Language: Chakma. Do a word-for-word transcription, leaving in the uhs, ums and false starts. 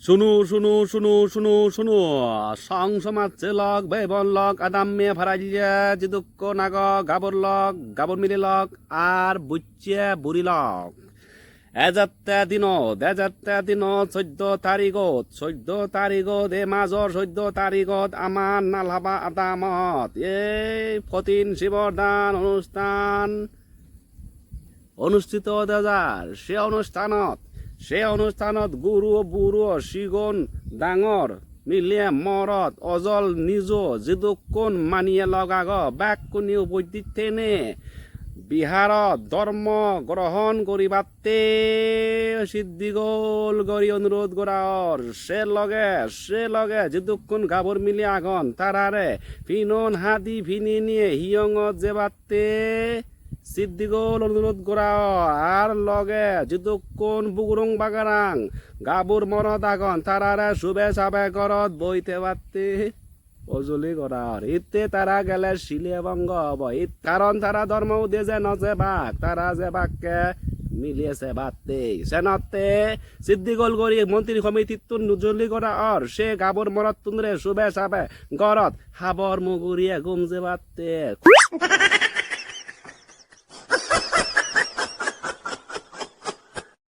Sunu, sunu, sunu, sunu, sunu. Song somajje lok, bebon lok, adamme paralle, jidukkun ago, gabur lok, gabur mile lok, ar bucche buri lok. Ejette dinot, ejette dinot, soddo tarigot, soddo tarigot, e major soddo tarigot, amar Nalhaba adamot, ei pothin sibor dan onusthan onusthito ode jar. Se onusthanot, se onusthanot guro, buro, sigon, dangor, mile, morot, ojol, nijo, jidukkun maniye lok ago, bekkune upothit thene biharot dhormo grohon guribatte siddigol guri onurodh gora or. Se loge, se loge jidukkun gabur mile agon, tarare pinon hadi pinine hiyongot jebatte siddigol onurodh gora or. Ar loge jidukkun bugurung bagarang gabur morot agon, tarare sube sabe gorot boi thebatte ojoli gora or. Itte tara gele sile bongo obo. It-, karon tara dhormo udeje no jebak, tara jebakke mile sebatte. Senotte siddigol guri montri committee-tun ojoli gora or, se gabur morottunore sube sabe gorot habor muguriye gum jebatte.